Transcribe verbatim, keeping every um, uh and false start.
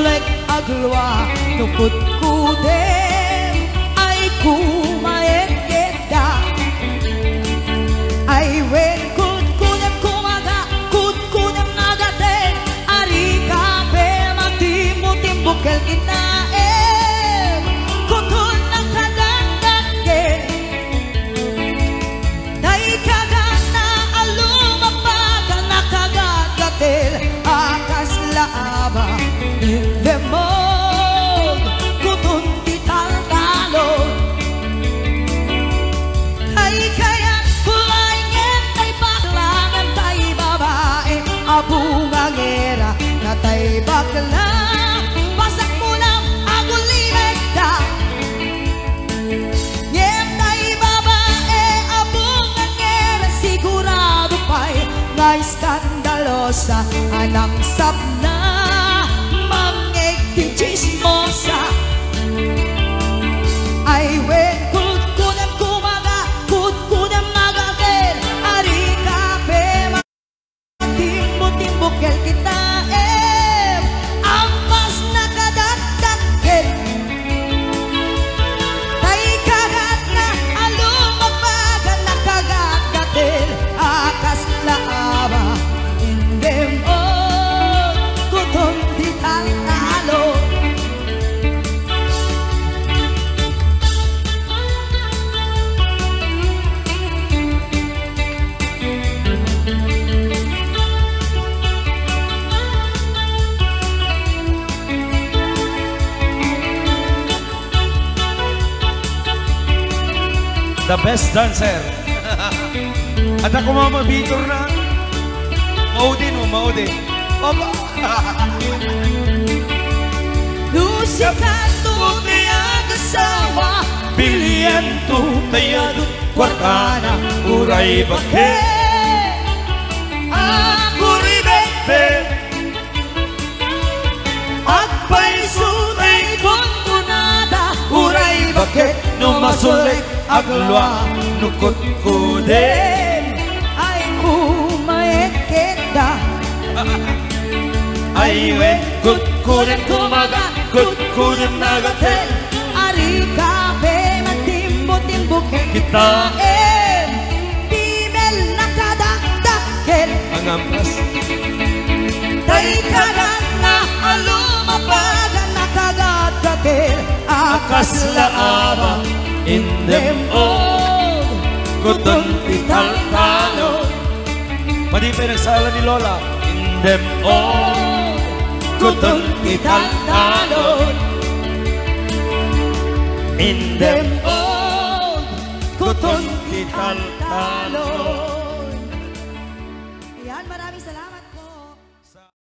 Aglua no kutkudem, ay kumaet keda. Ay wen kutkudem kumaga, kutkudem nagatel, arika pe matimbo-timbo kel kitaem, kuton nakadakdakkel. Tay kaganna a lumapag a nakagatgatel a kasla aba, in the mood, kuton ti taltalon. Ay kayat kulay ngem tay bakla ngem tay babae a bungangera na tay bakla, pasak mo lang agulimekda. Ngem tay babae a bungangera sigurado pay nga iskandalosa a nangsapna mangngeg ti tsismosa. Ay wen, kutkudem kumaga, kutkudem nagatel, arika pe Timbo-timbo kel kitaem, ampas nakadakdakkel. Tay kagatna a lumapag a nakagatgatel a kasla aba, indem on kuton ti taltalon. The best dancer. Adda koma mabitorna. Maudi no, maudi. Opo. No sika ti agasawa, bilianto ti adu kuartana, uray baket. Akuribetbet. Agpayso ti kunkunada, uray baket no masulek, aglua no kutkudem. Ay kumaet keda. Ay wen, kutkudem kumaga, kutkudem nagatel. Arika pe magtimbo-timbo ket kitaem. Pimel nakadakdakkel. Angampas. Tay kagatna a lumapag a nakagatgatel a kasla aba, indem on kuton ti taltalon. Madi pay nagsala ni Lola. Indem on kuton ti taltalon. Indem on kuton ti taltalon.